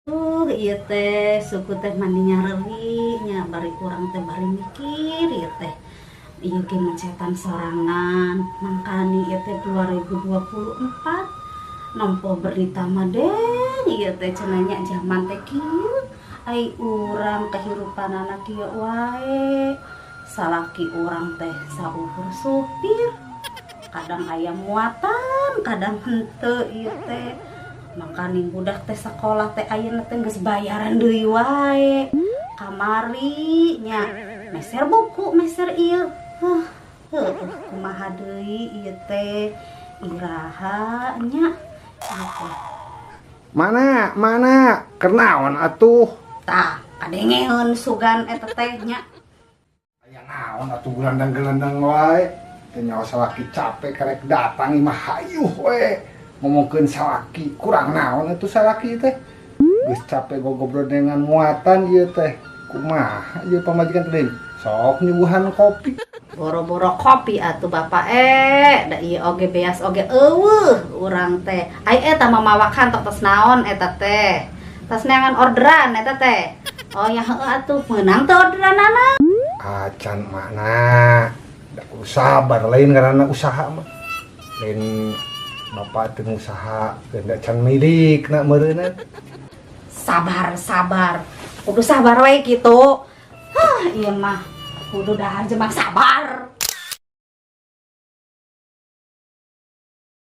Ieu teh suku teh mani nyareuri nya, bari urang teh bari mikir ieu teh. Ieu ge mencetan sorangan, mangkani ieu teh 2024 nempo berita mah deng ieu teh cenah nya, zaman teh kieu, ai urang kehirupanana kieu wae. Salaki urang teh saukur supir, kadang aya muatan, kadang henteu ieu teh. Makaning budak teh sekolah teh ayeuna teh geus bayaran deui wae. Kamari nya meser buku, meser ieu. Huh, heueuh, kumaha deui ieu teh, iraha nya ieu teh? Mana? Mana? Keur naon atuh? Tah, kadengeun sugan eta teh nya. Aya naon atuh gelandang-gelandang wae? Teu nyaho salaki capek karek datang imah hayuh we. Ngomongkeun salaki, kurang naon atuh salaki teh? Geus capek gogobrol dengan muatan ieu teh. Kumaha ieu pamajikan teh? Sok nyuguhan kopi. Boro-boro kopi atuh, Bapak, eh da ieu oge beas oge euweuh urang teh. Ai eta mah mawa kantok tos naon eta teh? Tos neangan orderan eta teh? Oh ya, heueuh atuh, meunang teu orderanana? Acan mana? Da kudu sabar, lain karena usaha mah. Lain bapak teu usaha, da can milik na meureunna. Sabar, sabar, kudu sabar we kitu. Hah, ieu mah kudu dahar jemang sabar.